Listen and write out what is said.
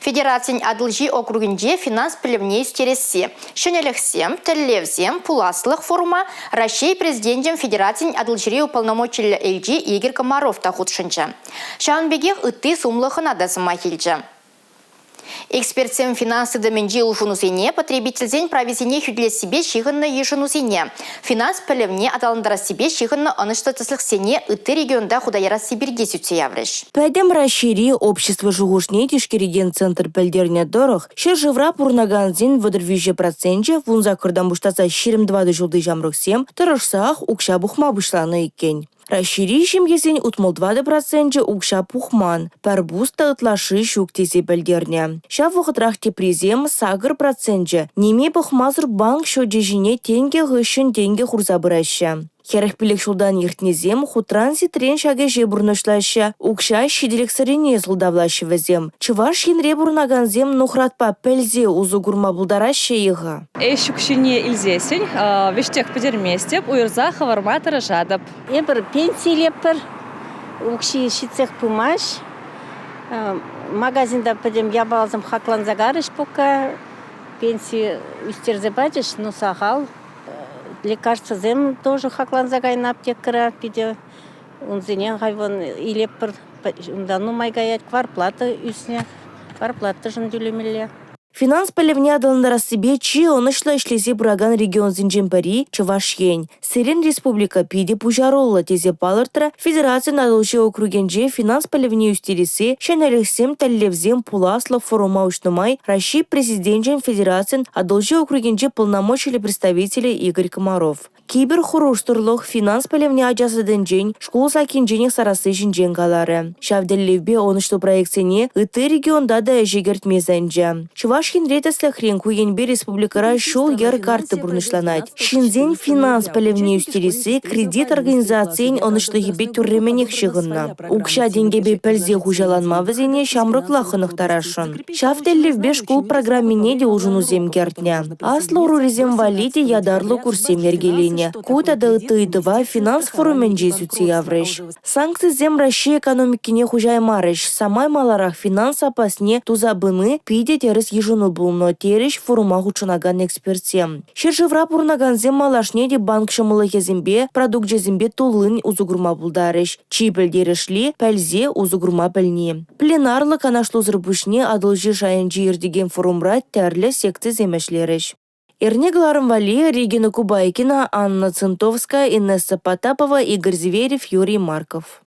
Федерацин Атӑлҫи округӗнче финанс пӗлӗвне ӳстересси, ҫӗнӗлӗхсем, тӗллевсем, пуласлӑх форума Раҫҫей Президенчӗн Федерацин Атӑлҫири уполномочиллӗ элчи Игорь Комаров та хутшӑнчӗ. Ҫавӑн пекех ытти сумлӑ хӑна та сӑмах илчӗ. Экспертсем финанс тытӑмӗнчи улшӑнусене потребительсен прависене хӳтӗлессипе ҫыхӑннӑ йышӑнусене, финанс пӗлӗвне аталантарассипе ҫыхӑннӑ ӑнӑҫлӑ тӗслӗхсене ытти регионта хута ярасси пирки сӳтсе яврӗҫ. Пӗтӗм Раҫҫейри общество шухӑшне тишкерекен центр пӗлтернӗ тӑрӑх, ҫӗршывра пурӑнакансен 33 проценчӗ 18-тан пуҫласа 24 ҫулти ҫамрӑксем тӑрӑшсах укҫа пухма пуҫланӑ иккен. Раҫҫейри ҫемьесен 64 проценчӗ укҫа пухман, пӗр пус та ытлашши ҫук тесе пӗлтернӗ. Ҫав вӑхӑтрах теприсем 8 проценчӗ ниме пӑхмасӑр банк счечӗ ҫине тенкӗ хыҫҫӑн тенкӗ хурса пыраҫҫӗ. 45 ҫултан иртнисем хутран-ситрен ҫак ӗҫе пурнӑҫлаҫҫӗ, укҫа ҫителӗксӗррине сӑлтавлаҫҫӗ вӗсем. Чӑваш Енре пурӑнакансем нухратпа пӗлсе усӑ курма пултараҫҫӗ-и-ха? Ӗҫ укҫине илсессӗн веҫех пӗтерместӗп, уйӑрса хӑварма тӑрӑшатӑп. Эпир пенси илетпӗр, укҫи ҫитсех пымасть. Магазинта пӗтӗм япаласем хакланса карӗҫ пока. Пенси ӳстерсе пачӗҫ, но сахал. Лекарствӑсем тоже хакланса кайнӑ аптекӑра питӗ. Унсене хайван илетпӗр. Унта нумай каять. Кварплата ӳснӗ. Кварплатӑшӑн тӳлемелле. Финанс пӗлӗвне аталантарассипе чи ӑнӑҫлӑ ӗҫлесе пыракан регионсенчен пӗри – Чӑваш Ен. Сирӗн республика питӗ пуҫаруллӑ тесе палӑртрӗ Федерацин Атӑлҫи округӗнче финанс пӗлӗвне ӳстересси, ҫӗнӗлӗхсем, тӗллевсем, пуласлӑх форума уҫнӑ май Раҫҫей Президенчӗн Федерацин Атӑлҫи округӗнчи полномочиллӗ представителӗ Игорь Комаров. Киберхӑрушсӑрлӑх финанс пӗлӗвне ача садӗнчен, шкул саккинченех сарасси ҫинчен каларӗ. Ҫав тӗллевпе ӑнӑҫлӑ проектсене ытти регионта та ӗҫе кӗртме сӗнчӗ. Чӑваш Енре, тӗслӗхрен, ку енпе республикӑра ҫул-йӗр картти пурнӑҫланать. Ҫынсен финанс пӗлӗвне ӳстересси кредит организацийӗн ӑнӑҫлӑхӗпе тӳрремӗнех ҫыхӑннӑ. Укҫа-тенкӗпе пӗлсе хуҫаланма вӗсене ҫамрӑклах хӑнӑхтарасшӑн. Ҫав тӗллевпе шкул программине те улшӑнусем кӗртнӗ. Аслӑ ӑрурисем валли те ятарлӑ курссем йӗркеленӗ. Ку тата ытти ыйтӑва финанс форумӗнче сӳтсе яврӗҫ. Санкцисем Раҫҫей экономикине хуҫаймарӗҫ. Самай маларах финанс саппасне туса пыни питӗ тӗрӗс йышӑну пулнӑ, терӗҫ форума хутшӑнакан экспертсем. Ҫӗршывра пурӑнакансем малашне те банк ҫӑмӑллӑхӗсемпе, продукчӗсемпе туллин усӑ курма пултарӗҫ. Чи пӗлтерӗшли – пӗлсе усӑ курма пӗлни. Пленарлӑ канашлусӑр пуҫне Атӑлҫи шайӗнче иртекен форумра тӗрлӗ секцисем ӗҫлерӗҫ. Эрне кӑларӑм валли Регина Кубайкина, Анна Центовская, Инесса Потапова, Игорь Зверев, Юрий Марков.